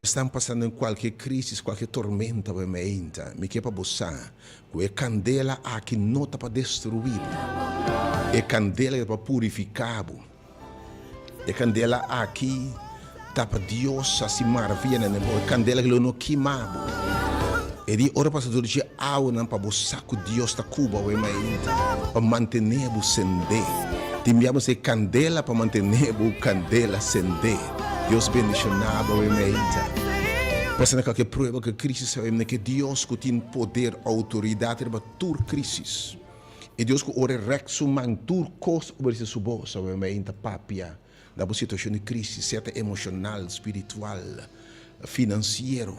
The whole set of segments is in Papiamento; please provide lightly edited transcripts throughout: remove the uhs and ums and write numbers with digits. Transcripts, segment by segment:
Esnan pasando den kualke krísis, kualke tormenta bo e meinta, mi ke pa bo sa ku e kandela aki no ta pa destruí bo. E kandela ta pa purifiká bo. E kandela aki ta pa Dios hasi maravianan den bo. E kandela aki lo no kima bo. E di ora pasa dor dje awanan pa bo sa ku Dios ta ku bo awe mainta pa mantené bo sendé. Tin bia bo sa e kandela pa mantené bo kandela sendé. Dios bendiciona bo awe meita. Pasa na cualkier prueba cu crisis awe mene ke Dios cu tin poder autoridad riba tur crisis e Dios cu ora e rek su man tur cos obedece su bos awe meita papia na bo situacion di crisis sea ta emocional, spiritual, financiero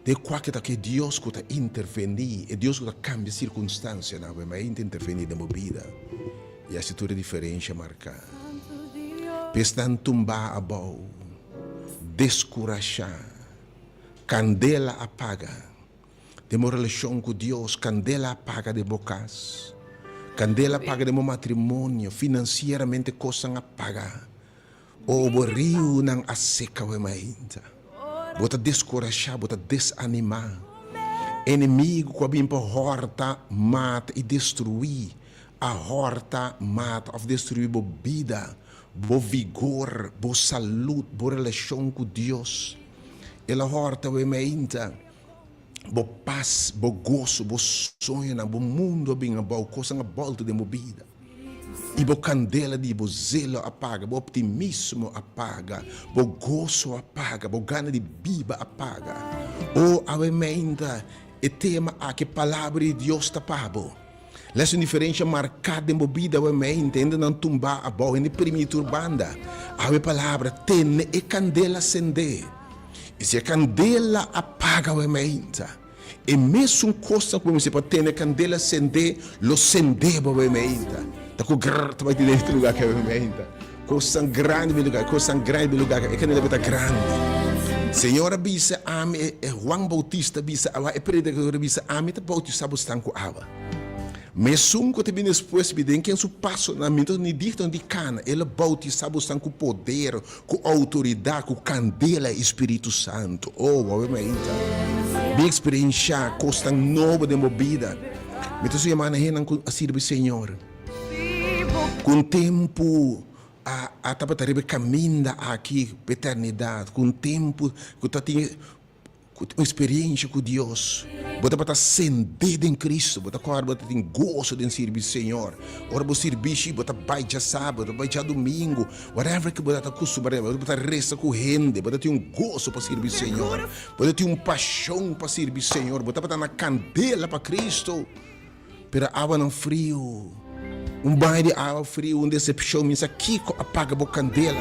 den cualkier ta ke Dios cu ta interveni e Dios cu ta cambia circunstancianan awe meita interveni den bo bida y haci tur e diferencia marca. P'esnan tumbá abou, deskurashá, kandela a paga den bo relashon ku Dios, kandela a paga den bo kas, kandela a paga den bo matrimonio, finansieramente kosnan a paga, o bo riunan a seka bo mainta. Bo ta deskurashá, bo ta desanimá. Enemigu ku a bin pa hòrta, mata i destruí A hòrta, mata òf destruí bo bida, bo vigor, bo salud, bo relashon ku Dios. El a hòrta bo e meinta, bo pas, bo goso, bo soñonan, bo mundu a bin abou, kosnan a bòltu den bo bida. I bo kandela di bo zelo a paga, bo optimismo a paga, bo goso a paga, bo gana di biba a paga. O, awe meinta, e tema aki, Palabra di Dios ta pa bo. Les un diferensha marká den bo bida awe mei hende nan tumbá abou, hende primí tur banda. Awe palabra, tene e kandela sendé. I si e kandela a paga awe meinta, e mesun kosnan ku bo mester pa tene e kandela sendé lo sendé bo awe meinta. Ta ku grrr ta bai den e lugá aki awe meinta. Kosnan grandi bin lugá, kosnan grandi bin lugá aki, e kandela ta grandi. Señor a bisa ami, e Juan Bautista a bisa, awa e predikador a bisa, ami ta bautisá bosnan ku awa. Ma esun ku ta bini despues mi, den ken su pasonan mi no ta ni digno di kana, el a bautisá bosnan ku poder, ku outoridat, ku kandela i Spiritu Santu. Oh, awe mainta bin eksperenshá kosnan nobo den bo bida. Mi ta su yamá na hendenan ku a sirbi Señor. Ku un tempu a a tabata riba e kaminda aki pa eternidat, ku un tempu ku ta tin ku un eksperiensha ku Dios, bo tabata sendé den Kristu, bo ta kòrda bo ta tin goso den sirbi Señor. Ora bo sirbishi bo ta bai djasabado, bo ta bai djadumingu, whatever ku bo ta kustumbrá, bo ta resa ku hende, bo ta tin un goso pa sirbi Señor, bo ta tin un pashon pa sirbi Señor, bo tabata na kandela pa Kristu. Pero awanan friu, un baño di awa friu, un decepcion, mi sa kico a paga bo candela.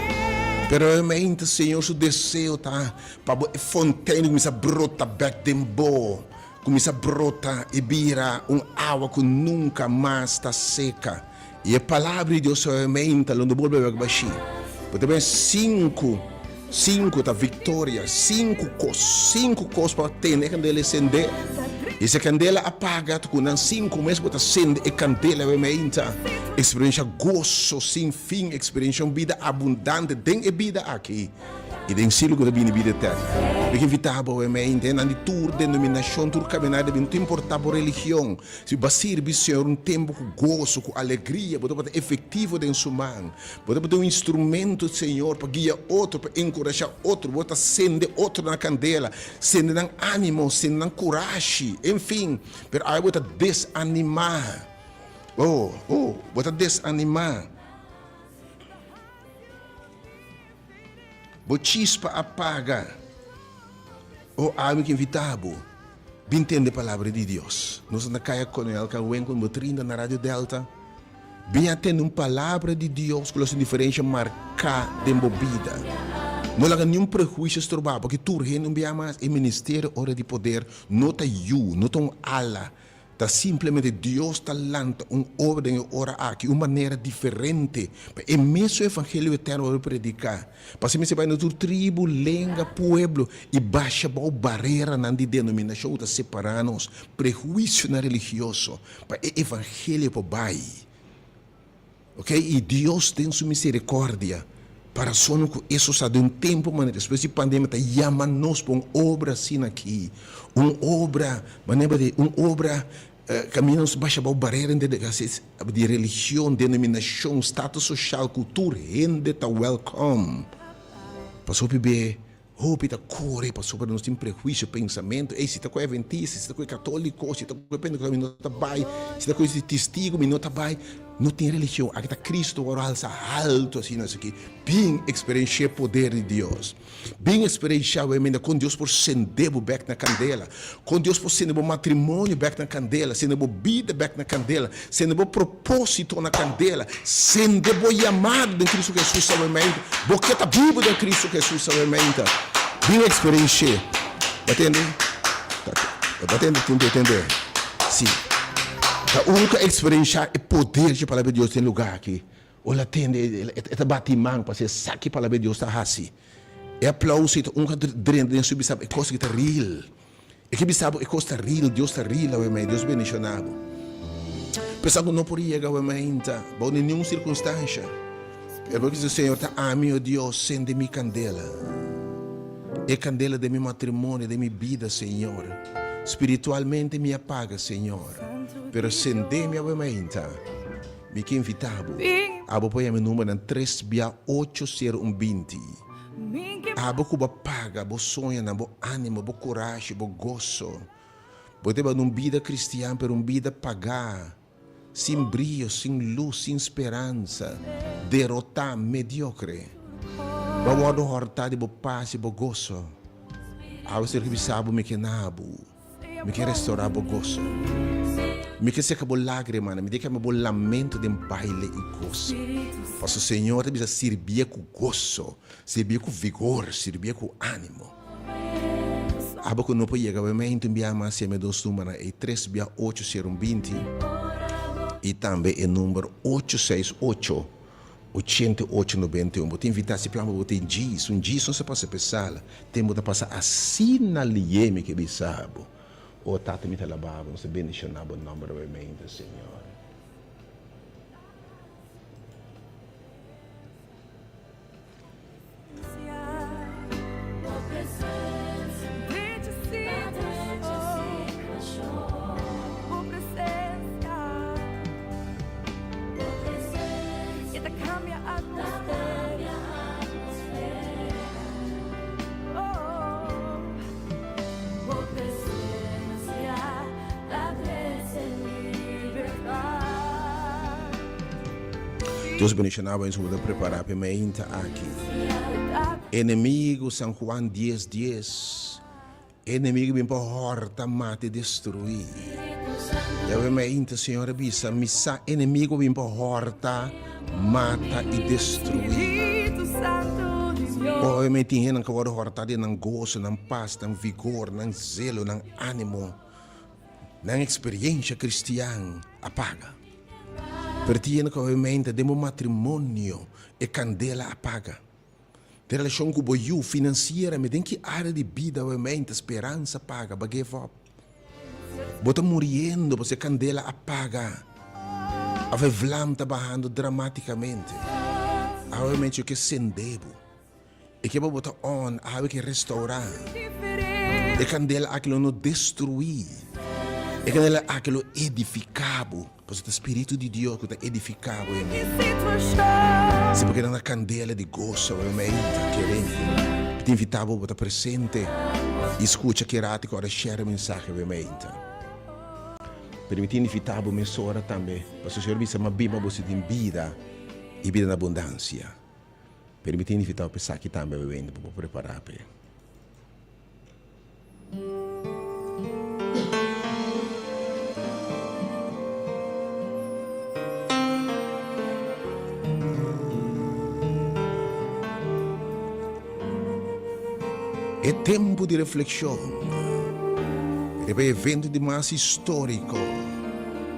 Pero realmente Señor su deseo ta pa bo e fontein cuminsa brota bek den bo, cuminsa brota y bira un awa cu nunca mas ta seca. Y e palabra di Dios realmente lo no bolbe bek bashi. Bo ta bira cinco, cinco ta victoria, cinco cos, cinco cos pa tene e candela encende. Y si e candela a paga ta cu nan cinco mes bo ta cende e candela realmente. Experiencia gozo sin fin, experiencia un bida abundante den e bida aki. I den siglo ku ta bini bida eterno. Mi ke invitá bo realmente nan di tur denominacion, tur caminada, no ta importa bo religion. Si bo a sirbi Señor un tempu ku goso, ku alegria, bo tabata efektivo den Su man. Bo tabata un instrumento di Señor pa guia otro, pa enkurashá otro. Bo ta sende otro na kandela, sende nan ánimo, sende nan kurashi, enfin. Pero awe bo ta desanimá. Oh, oh, bo ta desanimá. Bo chispa a paga. Oh, ami ke invitá bo, bin tende palabra di Dios. Nos ta na Kaya Coronel Carwen ku number 30 na Radio Delta. Bin a tende un palabra di Dios ku lo hasi un diferensha marká den bo bida. No laga niun prehuisio strobá bo, paske tur hende un bia mas e ministerio ora di poder no ta yu, no ta un ala. Ta simplemente Dios ta lanta un obra den e ora aki, un manera diferente pa e mesun evangelio eterno wòrdu prediká. Pasobra mester bai na tur tribu, lenga, pueblo i basha bou bareranan di denominashon ku ta separá nos, prehuisionan religioso, pa e evangelio por bai. Ok, i Dios den su misericordia. Pa rason ku eso sa den un tempu manera despues di pandemia ta yama nos pa un obra asina aki, un obra manera di un obra kaminda nos basha bou barera di religion, denominashon, status soshal ku tur hende ta wèlkòm. Pasobra hopi be Hopi ta kore pasobra nos tin prehuisio, pensamentu, ey si ta ku e adventista, si ta ku e katoliko, si ta ku e pentekostal mi no ta bai, si ta ku e testigo mi no ta bai. No tin religion, aki ta Cristo wòrdu alsa haltu asina esaki. Bin eksperenshia e poder di Dios. Bin eksperenshia awe kon Dios por sende bo bèk na kandela, kon Dios por sende bo matrimonio bèk na kandela, sende bo bida bèk na kandela, sende bo propósito na kandela, sende bo yamado den Cristo Jesus awemente. Bo ke ta bibu den Cristo Jesus awemente. Bin eksperensh'é. Bo a tende? Bo a tende? Tende, tende. Sí. Ta un ku a eksperenshá e poder dje Palabra di Dios den lugá aki. Ora el a tende, e ta bati man pasobra e sa ki Palabra di Dios ta hasi. E aplauso ei ta un ku a drenta den su bisa bo e kos aki ta real. E ke bisa bo e kos ta real, Dios ta real awe mei, Dios bendiciona bo. Pesa ku no por yega awe meinta bou di niun sirkunstansha, pero bo bisa Señor ta ami o Dios sende mi kandela, e kandela den mi matrimonio, den mi bida Señor. Spiritualmente mi a paga Señor, pero sende mi awe meinta. Mi ke invita bo, abo por yama e numbernan tres bia ocho sero un binti. Abo ku bo a paga bo soñonan, bo ánimo, bo kurashi, bo goso. Bo ta biba un bida kristian, pero un bida pagá, sin brio, sin lus, sin speransa, derotá, mediokre. Bo a wòrdu hòrtá di bo pas i bo goso. Abo ser ku bisa bo, Mi ke na bo. Mi ke restorá bo goso. Mi ke seka bo lágrimanan. Mi ta kambia bo lamento den baile i goso. Pasobra Señor ta bisa, Sirbié ku goso, sirbié ku vigor, sirbié ku ánimo. Abo ku no por yega bo mente un bia mas yama e dos numbernan ei, tres bia ocho sero un binti i tambe e number ocho seis ocho 88 91. Bo ta invitá si plan pa bo tin djis. Un djis no sa pasa p'e sala. Tempu ta pasa asina lié mi ke bisa bo. O Tata mi ta alabá bo, nos ta bendishoná bo nòmber awe Señor. Dios bendiciona bo en bo ta prepara p'e meinta aki. Enemigo San Juan dies dies Enemigo bin pa horta, mata i destrui. Yawe meinta Señor a bisa mi sa enemigo bin pa horta, mata i destrui. Oe mei tin hendenan ku a wòrdu horta di nan goso, nan pas, nan vigor, nan zelo, nan animo, nan eksperiencia kristian a paga. Pero tin hende ku awe meinta den bo matrimonio e kandela a paga. Den relashon ku bo yu, finansieramente, den ki área di bida awe meinta speransa paga, bo a give up. Bo ta muriendo pasobra e kandela a paga òf e vlam ta bahando dramatikamente. Awe meinta yo ke sende bo. E ke pa bo ta on, awe ke restourá. E kandela aki lo no destruí. E kandela aki lo edifiká bo, pasobra ta Spiritu di Dios ku ta edifiká bo, amen. Si bo keda na kandela di goso, amen, ta kere. Mi ta invitá bo, bo ta presente i skucha ki ratu ku ora share e mensahe, amen. Pero mi ta invitá bo mesora tambe, pasobra Señor a bisa, Mi a bin pa boso tin bida i bida na abundansia. Pero mi tin invitao pa esaki tambe awe pa bo prepara p'e. E tempu di reflekshon riba e evento di mas históriko,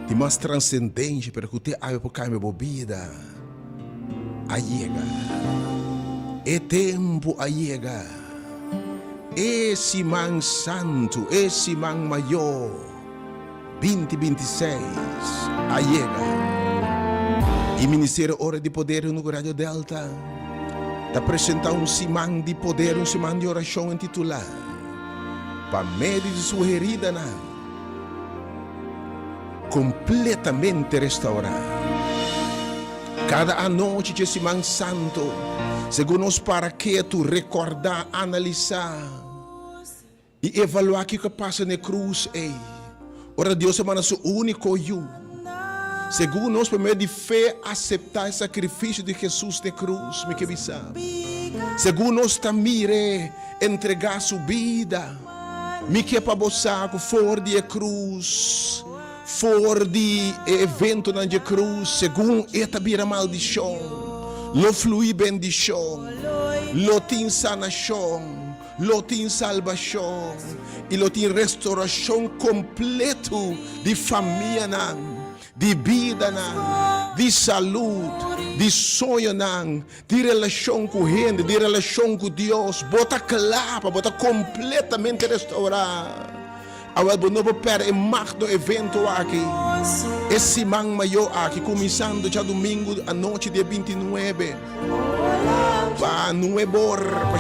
di mas transendensha pero ku te awe por kambia bo bida. A yega. E tempu a yega. E siman santu, e siman mayó, binti binti seis, a yega. I Ministerio Ora di Poder huntu ku Radio Delta. Ta presentá un siman di poder, un siman di orashon intitulá Pa medio di su heridanan Kompletamente Restaurá. Kada anochi dje siman santu, segun nos para ketu, rekordá, analisá, I evaluá kiko a pasa na e krus ei, ora Dios a manda Su úniko Yu. Segun nos por medio di fe aseptá e sakrifisio di Hesus na e krus, mi ke bisa bo, segun nos ta mir'é entregá Su bida, mi ke pa bo sa ku for di e krus, for di e eventonan dje krus, segun e ta bira maldishon, lo fluí bendishon, lo tin sanashon, Lo tin salbashon i lo tin restorashon kompletu di famianan, di bidanan, di salud, di soñonan, di relashon ku hende, di relashon ku Dios. Bo ta kla pa bo ta kompletamente restourá. Awel bo no por pèrdè e magno evento aki, e siman mayó aki, kuminsando djadumingu anochi dia bintinuebe pa nuebor, pa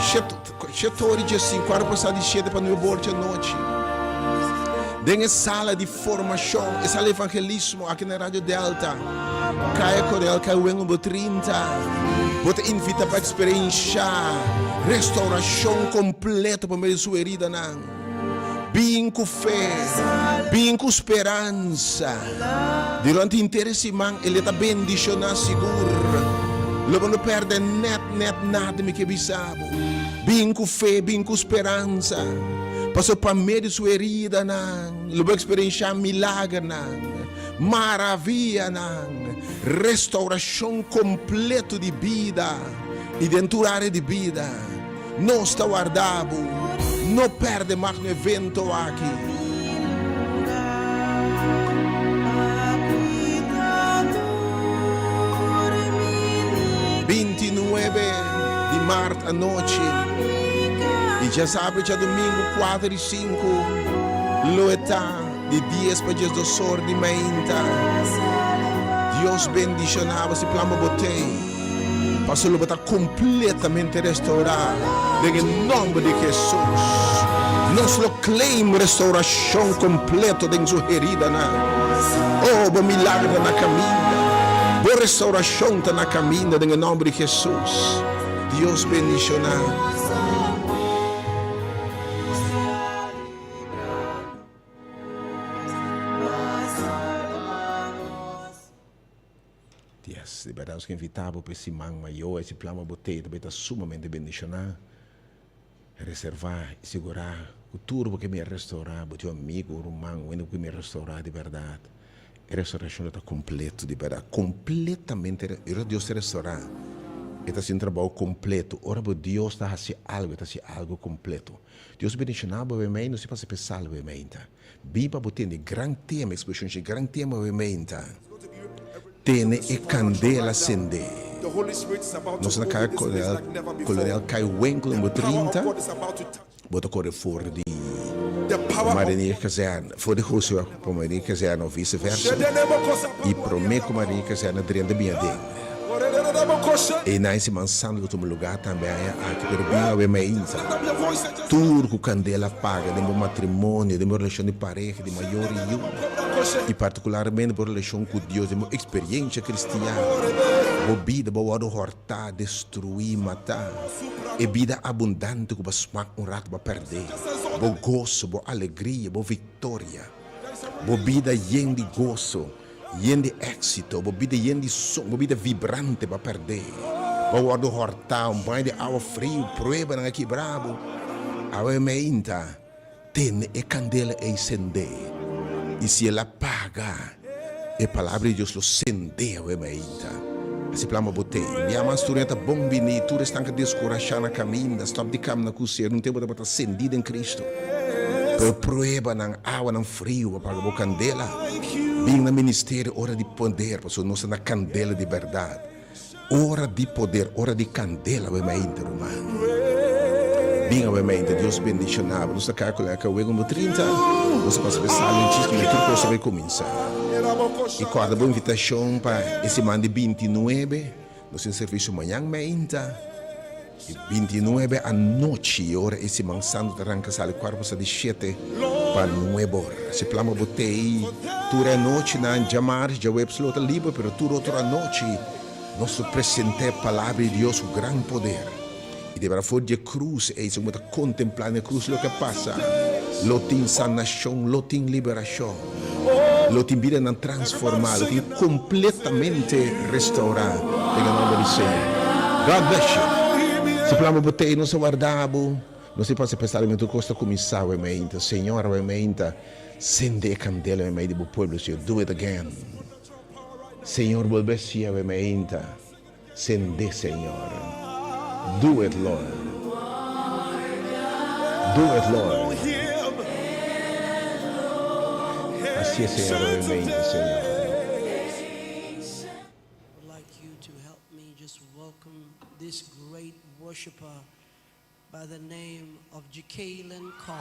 shete ora i diesinku, kuater pasá di shete pa nuebor djanochi, den e sala di formashon, e sala di evangelismo aki na Radio Delta, Kaya Coronel Caiwen numero 30. Bo ta invitá pa eksperenshá restaurashon kompleto pa medio di su heridanan. Bin ku fe, bin ku speransa. Durante henter e siman el e ta bendishoná sigur. Lo bo no pèrdè nèt nèt nada mi ke bisa bo. Bin ku fe, bin ku speransa. Pasobra pa medio di su heridanan lo bo eksperenshá milagernan, maravianan, restourashon kompleto di bida i den tur área di bida. Nos ta warda bo. No perde magno evento aki. 29 di mart anochi y djasabra djadomingo 4 y 5 lo e ta di 10 pa 12 or di mainta. Dios bendiciona bo si plan bo bo tey. Pasobra lo bo ta completamente restaurá den e nomber di Jesús. Nos lo claim restauracion completo den su heridanan. Oh, bo milagro ta na caminda. Bo restauracion ta na caminda den e nomber di Jesús. Dios bendiciona. Yes, di berdad nos ke invita bo pa e siman mayo, e si plan pa bo tei ta bay ta sumamente bendiciona. Reserva y sigura cu tur bo ke mira restaura, bo tin un amigo, un ruman, un hende cu ke mira restaura di berdad. E restauracion lo ta completo di berdad, completamente, ora Dios ta restaura, e ta haci un trabao completo. Ora bo Dios ta haci algo, e ta haci algo completo. Dios bendiciona bo mei, nos tin pasa p'e salba mei ta. Bin pa bo tende gran tema, expresion dje gran tema awementa. Tene e candela sende. Nos na caya Kolonel, Kolonel Kai Winkel number 30. Bo ta kore for di Marinier Kazerne, for di Grooteweg pa Marinier Kazerne of vice versa. I prome ku Marinier Kazerne drenta bin aden. Einan e siman santu lo tuma lugar tambe aña aki, pero bin awe mainta. Tur ku kandela paga den bo matrimonio, den bo relashon di pareha, di mayor i yu, i partikularmente bo relashon ku Dios, den bo eksperiensha kristian, bo bida bo wòrdu hòrtá, destruí, matá. E bida abundante ku bo a smak un ratu bo a pèrdé. Bo goso, bo alegria, bo viktoria, bo bida yen di goso, Yen di éxito, bo bida yen di son, bo bida vibrante bo a pèrdé. Bo a wòrdu hòrtá, un baño di awa friu, pruebanan a kibrá bo. Awe meinta, tene e kandela ei sendé, i si el a paga, e Palabra di Dios lo sendé awe meinta. Hasi plan pa bo tei. Bia mas tur ta bon bini, tur esnan ka deskurashá na kaminda, stòp di kamna ku ser, un tempu tabata sendí den Kristu. Pero pruebanan, awanan friu a paga bo kandela. Bin na ministerio ora di poder, pasobra nos ta na kandela di bèrdat. Ora di poder, ora di kandela awe mainta, ruman. Bin awe mainta, Dios bendishoná bo. Nos ta kalkulá ku awe number 30, nos ta pasa pa e sala un chiski, tur kos ta bai kuminsá. I kòrda bo invitashon pa e siman di 29, nos tin servisio mañan mainta. I bintinuebe anochi, ora e siman santu ta ranka sali kuarto sa di shete pa nuebe or. Si plama bo tei tur e anochinan, djamars, djaweps lo ta liber, pero tur otro anochi nos lo present'é e Palabra di Dios ku gran poder. I debra for di e krus ei, segun bo ta kontemplá na e krus loke a pasa, lo tin sanashon, lo tin liberashon, lo tin bidanan transformá, lo tin kompletamente restourá den e nòmber di Señor. God bless you. Si plama bo tei, nos a warda bo. Nos tin pasa pensá riba tur kos ta kuminsá awe meinta. Señor, awe meinta, sende e kandela meimei di bo pueblo, Señor. Do it again. Señor, bolbe hasié awe meinta. Sende Señor. Do it Lord. Do it Lord. Hacié Señor obviamente Señor. Would like you to help me just welcome this great worshiper by the name of Jekalyn Carr.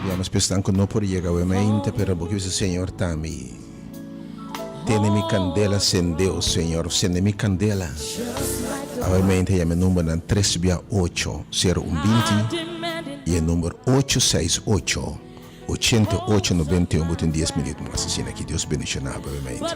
Diamos p'esnan ku no por yega awe mente, pero bo ke bisa, Señor, ta mi. Tene mi kandela sende, o Señor, sende mi kandela. Awe mente yama e numbernan tres bia ocho, sero un binti, i e number ocho seis ocho, ochenta i ocho, noventa i un. Bo tin dies minuut mas asina ki Dios bendiciona bo awe mente.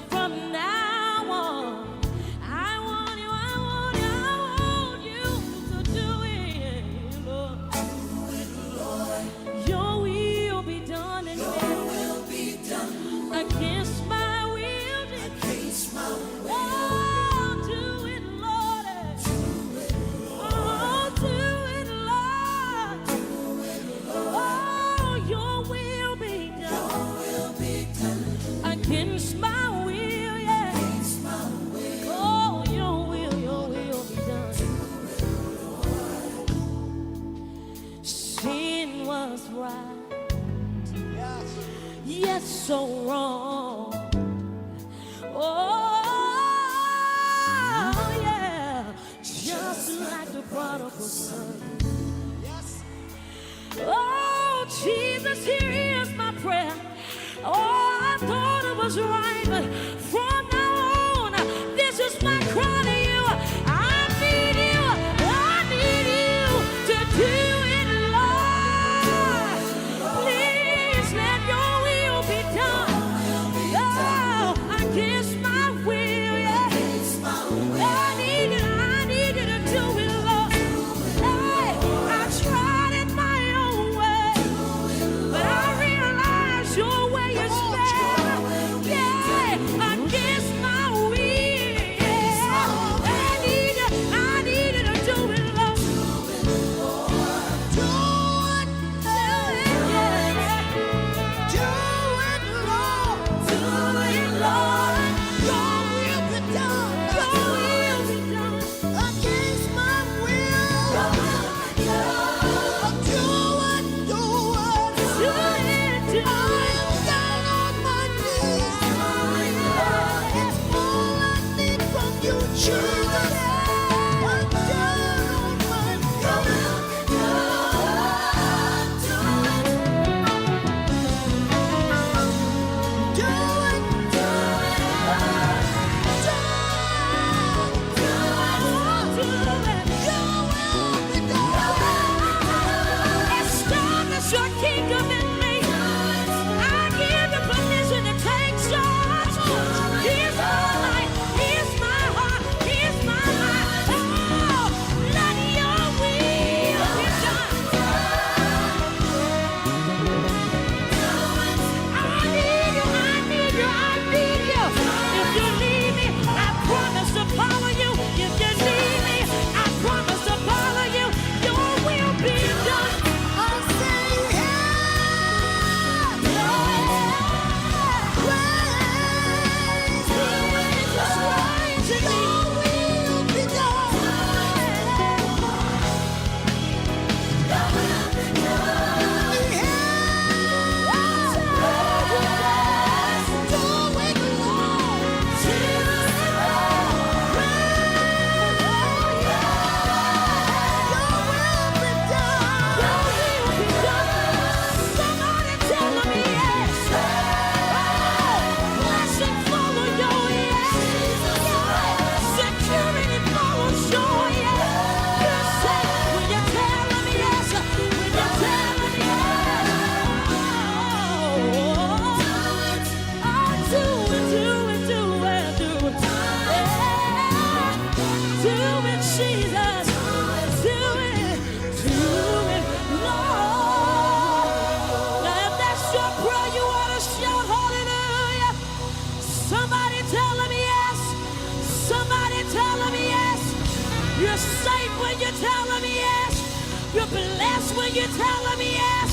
When you tell him yes,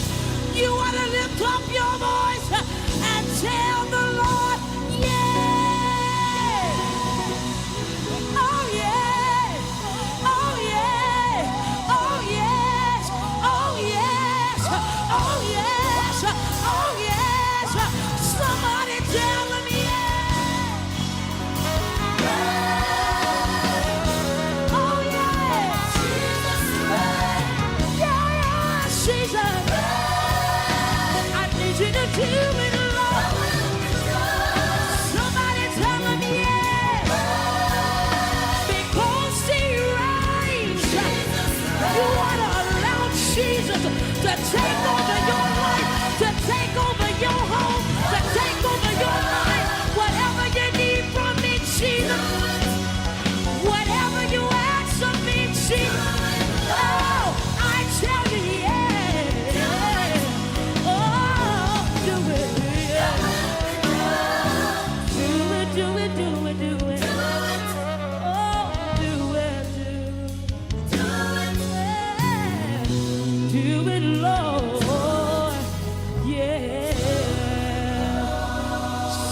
you want to lift up your voice and tell the Lord, yeah. Oh yeah. Oh yeah. Oh yes. Oh yes. Oh yes. Oh yes. Somebody tell him yeah. Oh yeah. Yeah, Jesus. I need you to do it, Lord. Somebody tell him yeah. Because he reigns. You want to allow Jesus to take over your life, to take over your home, to take over your mind. Whatever you need from me, Jesus. Whatever you ask of me, Jesus. Oh, I tell you, yeah. Oh, do it, yeah. Do it, do it, do it, do it. Oh, do it, do. Do it, do it, Lord. Yeah.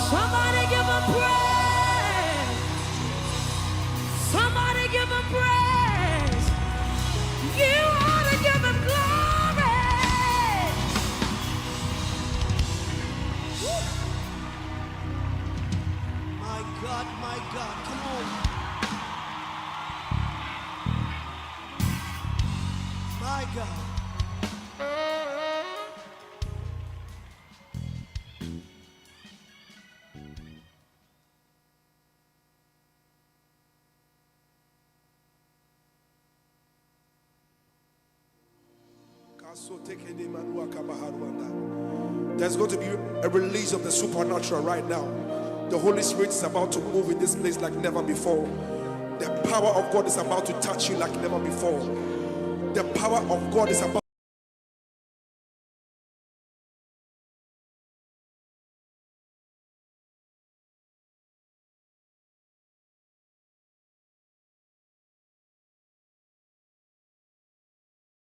Somebody give him praise. Somebody give him praise. You ought to give him glory. My God, my God, come on. My God. There's going to be a release of the supernatural right now. The Holy Spirit is about to move in this place like never before. The power of God is about to touch you like never before. The power of God is about